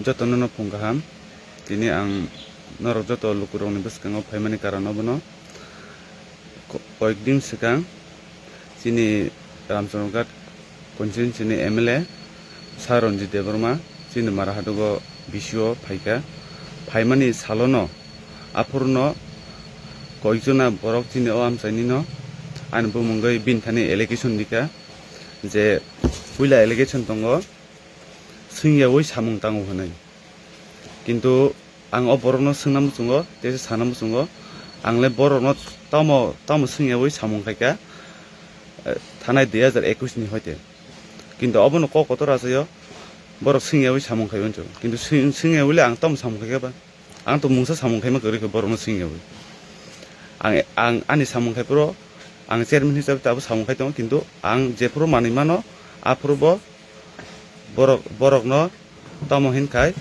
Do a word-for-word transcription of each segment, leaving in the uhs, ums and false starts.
Jotono no phung kaham. Tini ang norok joto lukurokni bwskango phaimani karon obono. Ko-, koyekdin swkang chini Ramchandra Ghat constituency ni M L A Sir Ranjit Debbarma chini Marahadugo B C O phaikha. Phaimani salono aphurno koyekjona borok chini o amchainino ani bumungwi bini thani allegation rikha je puila allegation tongo, swngyawi samung tango hwnwi. Kintu ang o borokno swngna muchungo, tei sana muchungo, ang le borokno tamo, tamo swngyawi samung khaikha, eh, thanai dui hajar ekwis ni hoite. Kintu obono kok kotor achaio, borok swngyawi samung khai uansukha. Kintu swng-, swngyawi le ang tamo samung khaikha ba? Ang to mungsa samung khaima kwrwi khe borokno swngyawi. Ang, ang ani samung khai phuru ang chairman hisabe tabuk samung khai tongo, kintu ang jephuru manwi mano, aphuru bo borok, borokno tamo hinkhai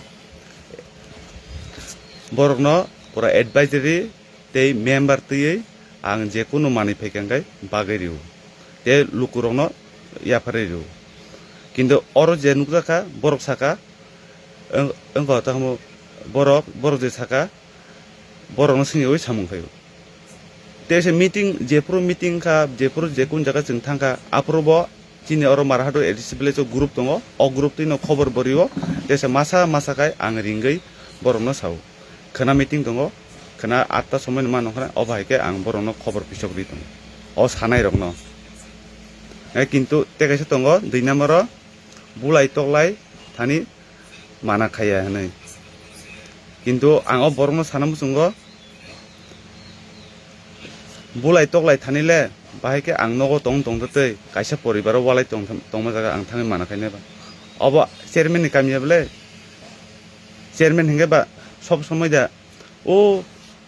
borokno pura advisory tei member twiwi ang jekunu manwi phaikha hwnkhe bagwi rw-o, tei lukurokno yapharwi rw-o. Kintu oro je nukjakha, borok sakha, wng-, wngkha tamo borok, borok je sakha, borokno swngyawi samung khaio. Tei se meeting, jephuru meeting kha, jephuru jekun jaga chwng thangkha, aphuru bo chini oro Marhado A D C village o group tongo, o group twino khobor bo rio, tei se masa masa khai ang ringwi borokno sao. Khwna meeting tongo, khwna atta somoi ni mano khwna, o bahai khe ang borokno khobor pisok ri tongo, o sanai rokno. Eh, kintu tei kaisa tongo, dui number o bulai toklai thani mana khaiya hwnwi. Kintu ang o borokno sana muchungo, bulai toklai thani le bahai khe ang nogo tong tong tei kaisa poribaro walai tong, tongma jaga ang thangwi mana khainai ba. Obo chairman ni kami ya bwle? Chairman hwnkhe ba sob somoi da o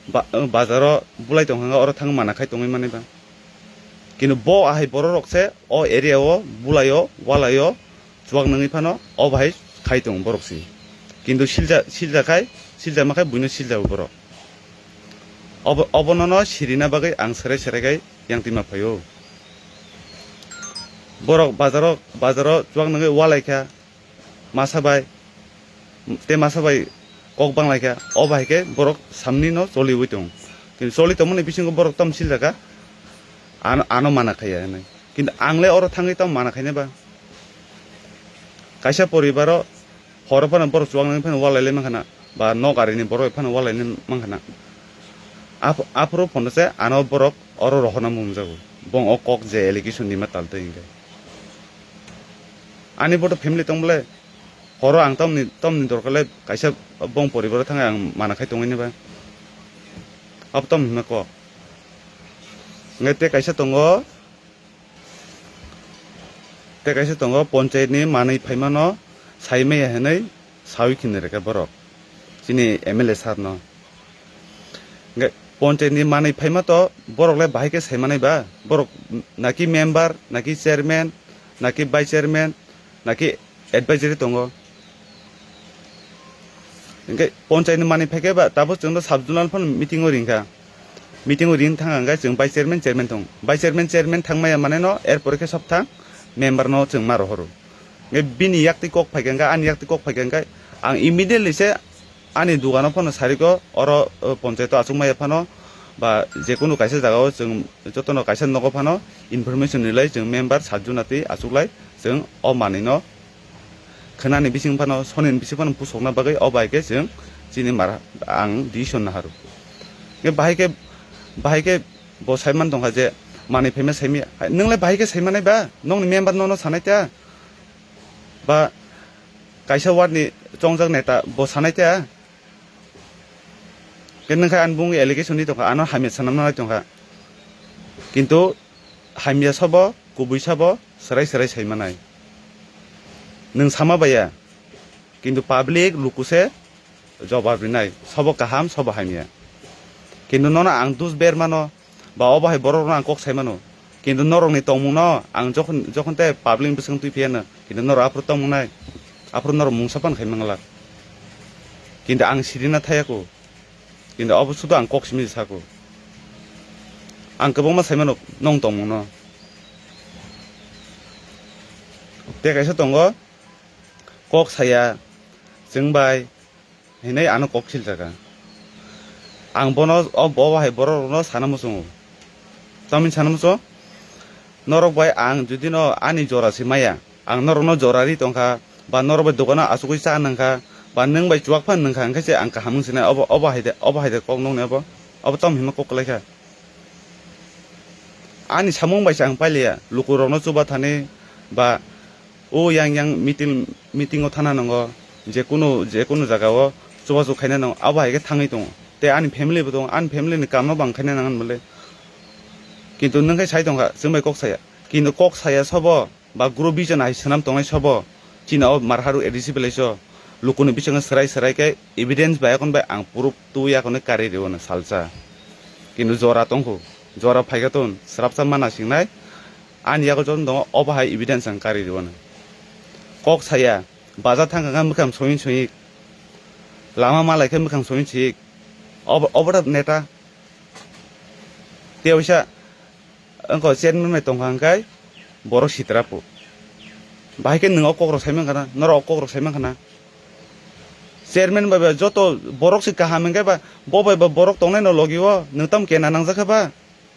ba-, bazaro bulai tong hwnga oro thangwi mana khai tongwi manai ba. Kintu bo ahai borok rok se o area o bulai o walai o chuak nangwi phano o bahai khai tongo borok se. Kintu silja, silja khai, silja ma khai buino silja o borok. Obo, obono no sirina bagwi ang serai serai khai yang tima phaio. Borok bazaro, bazaro chuak nangwi walai kha, masa bai, tei masa bai kok bang lai kha, o bahai khe borok samni no choliwi tongo. Kintu choli tongmani bisingo borok tam silja kha, ano, ano mana khaiya hinwi. Kintu ang le oro thangwi tamo mana khainai ba? Kaisa poribaro horo phano borok chuak nangwi phano walai lai mankha na, ba nok arini borok phano walai lai mankha na. Aph-, aphuru phano se ano borok oro rohorna mungjago. Bong o kok je allegation ni ma tal twi hinkhe. Ani boto family tong bole, horo ang tamni, tamni dorkar le kaisa bong poribaro thangwi ang mana khai tongwi ni ba. Abo tam hwnma kok. Hwnkhe tei kaisa tongo, tei kaisa tongo, ponchayat ni manwi phaimano sai maya hinwi sawi khini rwkha borok chini M L A sir no. Hwnkhe ponchayat ni manwi phaima to borok le bahai khe sai manai ba? Borok naki member, naki chairman, naki vice chairman, naki advisory tongo. Hwnkhe ponchayat ni manwi phaikhe ba tabuk chwng to sub zonal phano meeting o ringkha. Meeting o ring thang hwnkhe chwng vice chairman, chairman tong. Vice chairman, chairman thangmaya mane no er pore khe sop thang member no chwng ma rohoro. Hwnkhe bini yaktwi kok phaikha hwnkhe, ani yaktwi kok phaikha hwnkhe ang immediately se ani dugano phano sariko oro, o, ponchayat o achukmaya phano ba jekunu kaisa jagao chwng jotono kaisa nogo phano information rilai chwng member sat jona twi achuklai chwng o manwino khwnani bising phano, sonini bising phano pusokna bagwi o bai khe chwng chini mara ang decision naharu. Khe bahai khe, bahai khe bo saiman tongkha je manwi phaima saimaya. Hai, nwng le bahai khe saimanai ba? Nokni member nono sanai ta? Ba kaisa ward ni chongjak neta bo sanai ta? Khe nwng khe ani bungwi allegation ni tongkha, ano hamya sanamnai tongkha. Kintu hamya sabo, kubui sabo, swrai swrai saimanai. Nwng sama baiya, kintu public lukuse jobab rinai, sabo kaham, sabo hamya. Kintu nono ang dus bermano, ba obo hai borokno ang kok saimano. Kintu norokni tongmungno ang jokhon, jokhon tei public bwswng twi phiyano, kintu norok aphuru tongmung nai, aphuru norok mungsa pan khai manglak. Kintu ang sirina thayako. Kintu abo sudu ang kok simi sako. Ang kwbangma saimano nong tongmungno. Tei kaisa tongo, kok saya, Chwng bai hinwi ano kok silsaka. Ang bono o, bo hai borok rokno sana muchungo. Tamni sana muchungo? Norok bai ang judino ani jora se maya, ang norokno jora ri tongkha, ba norok bai dogano achugwi cha nangkha, ba nwng bai chuwak phan nangkha, hwnkhe se ang kaham wng sinai. Obo, obo hai de, obo hai de kok nokni obo? Obo tamo hinma kok kwlaikha? Ani samung bai se ang pailiya, lukurokno chuba thani ba o yang yang meeting, meeting o thana nango, je kunu, je kunu jaga o chubachu khaina nango, abo hai khe thangwi tongo. Tei ani family bo tongo, ani family ni kamno bo ang khaina nang bole. Kintu nwng khe sai tongkha, chwng bai kok saya. Kintu kok saya sobo, ba group bichon hai swnam tongnai sobo, chini o Marharu A D C village o lukuni bisingo swrai swrai khe evidence bai yakon bai ang proof twi yakon kari rw no salsa. Kintu jora tongkhu, jora phaikha ton, swrapsa mana singnai, ani yago joto tongo, obo hai evidence ang kari rw no. Kok saya, bazar thangkha khe mwkhang soying soyik, lama malai khe mwkhang soying soyik, obo, obo da neta. Tei waisa wngkha chairman bai tongkha hwnkhe borok sitra po. Bahai khe nwng o kokrok sai mankha na, norok o kokrok sai mankha na. Chairman bai ba joto borok se kaham hwnkhe ba, bo bai ba borok tongnai no logi o, nwng tamo kena nangjak kha ba?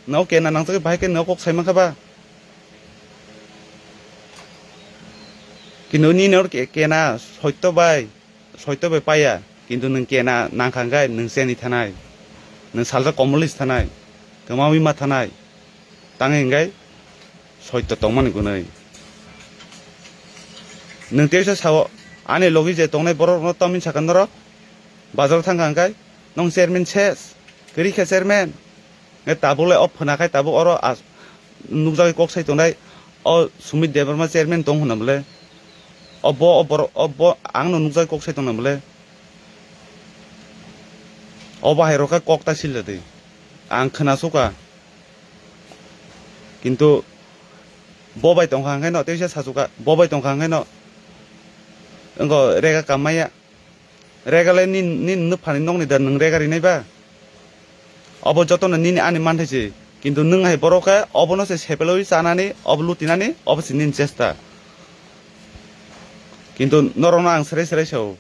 Nwng o kena nangjak khe bahai khe nwng o kok sai mankha ba? Kintu nini oro ke-, kena soito bai, soito bai paiya, kintu nwng kena nangkha hwnkhe nwng cheni thanai, nwng salsa komolwi thanai, kwmawi ma thanai, tangwi hwnkhe soito tongmani gwnwi. Nwng teisa sao, ani logi je tongnai borok rokno tamni sakha norok, bazar thangkha hwnkhe nwng chairman ses, kwrwi khe chairman. Nge tabuk le o phwna khai tabuk oro as-, nukjagwi kok sai tongnai, o Sumit Debbarma chairman tong hwnna bole. O bo, o borok, o bo ang no nukjagwi kok sai tongna bole. O bahai rok khe kok ta silja di. Ang khwna suka. Kintu bo bai tongkha hwnkhe no, teisa sachuka, bo bai tongkha hwnkhe no. Wngkha rega kammaya. Rega le nin, nin nwphani nokni da nwng rega rinai ba? Obo jotono nini ani manthai se. Kintu nwng hai borok khe obono se sepelwi chanani, obo lutinani, obo se nini chesta. Kintu norokno ang serai serai sao.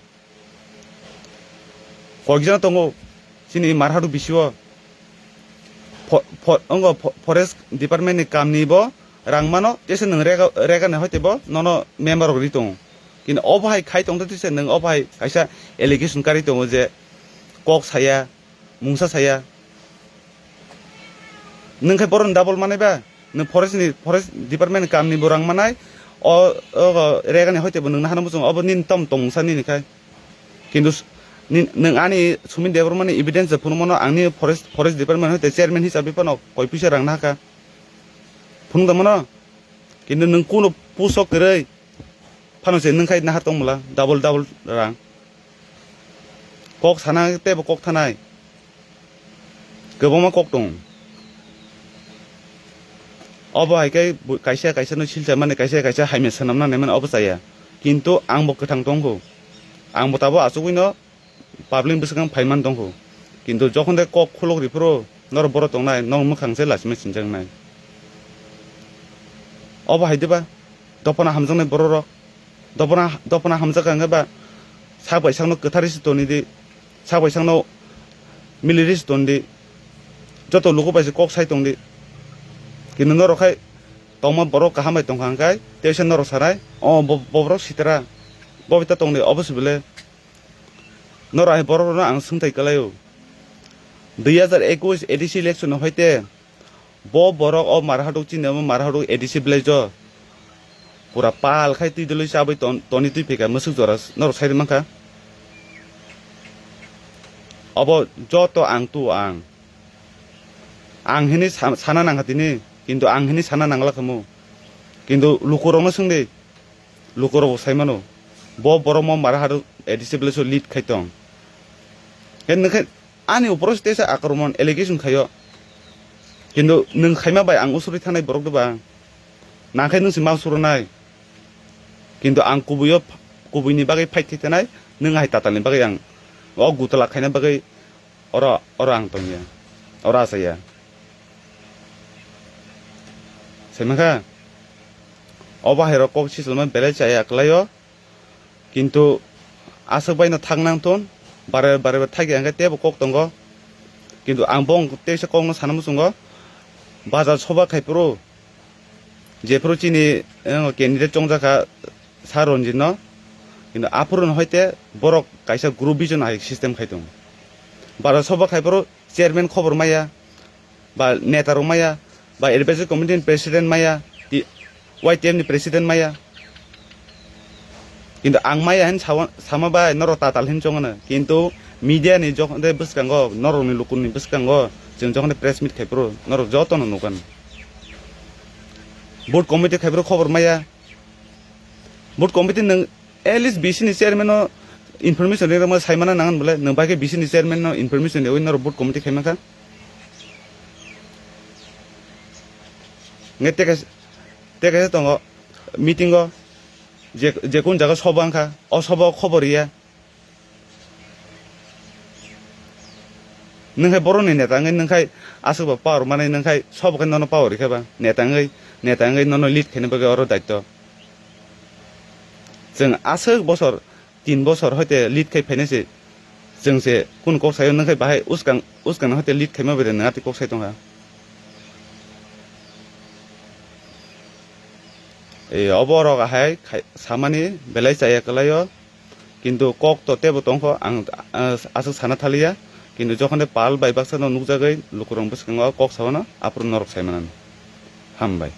Koikjana tongo chini Marharu bisio. Fo-, fo-, ongo fo-, forest department ni kamni bo rang mano, tesa nwng rega, rega ni hoite bo nono member rok ri tongo. Kintu obo hai khai tongtho tesa nwng obo hai kaisa allegation kari tongo je kok saya, mungsa saya. Nwng khai boron double manai ba? Nwng forest ni, forest department ni kamni bo rang manai, o, o rega ni hoite bo nwng nahano muchung, obo nini tom tongmungsa nini khai. Kintu s-, ni-, nwng ani Sumit Debbarma ni evidence phunukmano ang ni forest, forest department hoite chairman hisabe phano koi puisa rang nahakha. Phunuk da mano? Kintu nwng kunu puso kwrwi phano se nwng khai nahar tongmwla double double rang. Kok sana teibo kok thanai. Kwbangma kok tongo. Obo hai khe bo-, kaisa kaisa no silcha mani, kaisa kaisa hamya swnamna naimani obo chaya. Kintu ang bo kwthang tongkho. Ang bo tabuk achugwi no public bwswkang phaiman tongkho. Kintu jokhon de kok khulok riphuru norok borok tongnai, norok mwkhang se lachima sinjaknai. Obo hai diba? Dophano hamjaknai borok rok. Dophano, dophano hamjak kha hwnkhe ba sak bai sakno kwthari se toni di, sak bai sakno miliri se ton di, joto luku bai se kok sai tong di. Kintu norok khai tongma borok kaham bai tongkha hwnkhe teisa norok sanai, o bo-, boborok sitra, bo bai ta tong di, obo se bele. Norok hai borok rokno ang swngthai kwlaio. Dui hazar ekush A D C election no hoite bo borok o Marhatuk chini omo Marhatuk A D C village o pura pal khai twi dwlwi chabwi ton-, toni twi phika mwswk jora norok sai mankha. Obo joto ang tu ang. Ang hini sa-, sana nangkha tini, kintu ang hini sana nangla khamu. Kintu lukurokno swngdi, lukurok bo sai mano. Bo borok mo Marhatuk A D C village o lead khai tong. Khe nwng khe ani uporo se teisa akromon allegation khaio. Kintu nwng khaima bai ang usuri thanai borok de ba. Nang khe nwng se ma suranai. Kintu ang kubuio, kubuini bagwi fight khai thanai, nwng hai tatalni bagwi ang o gutala khaina bagwi oro, oro ang tongya, oro achaya. Sai mankha, o bahai rok kok sichwlma belai chaya kwlaio, kintu Aswk bai no thang nang thun, bare bare thagi ang khe tebo kok tongo. Kintu ang bong teisa kok no sana muchungo, bazar soba khai phuru, jephuru chini, eh, candidate chongjak kha Sir Ranjit no, kintu aphuru no hoite borok kaisa group vision hai system khai tongo. Bazar soba khai phuru chairman khobor maya, ba neta rok maya, ba advisory committee ni president maya, ti-, Y T F ni president maya. Kintu ang maya hin sawa-, sama bai norok tatal hin chongano. Kintu media ni jokhon de bwskango, norok ni luku ni bwskango, chwng jokhon de press meet khai phuru, norok joto no nukhan. Board committee khai phuru khobor maya. Board committee nwng at least B C ni chairman no information ringrokma saimana nangan bole, nwng bai khe B C ni chairman no information riwi norok board committee khaimankha. Nge teka, teka tongo meeting o, je, je kun jaga soba wngkha, o soba o khobor riya. Nwng khai borokni neta wngwi, nwng khai aswk ba power manwi, nwng khai sobo khai nono power rikha ba, neta wngwi, neta wngwi nono lead khaina bagwi oro daitto. Chwng aswk bosor, tin bosor hoite lead khai phainai se, chwng se kunu kok sayo, nwng khai bahai uskang, uskang hoite lead khaima bai de nwng atwi kok sai tongkha. E, obo rok ahai khai, samani belai chaya kwlaio. Kintu kok to tebo tongkho, ang, ah, aswk sana thaliya. Kintu jokhon de pal bai baksa no nukjagwi lukurok bwskango kok saono, aphuru norok sai manani. Hambai.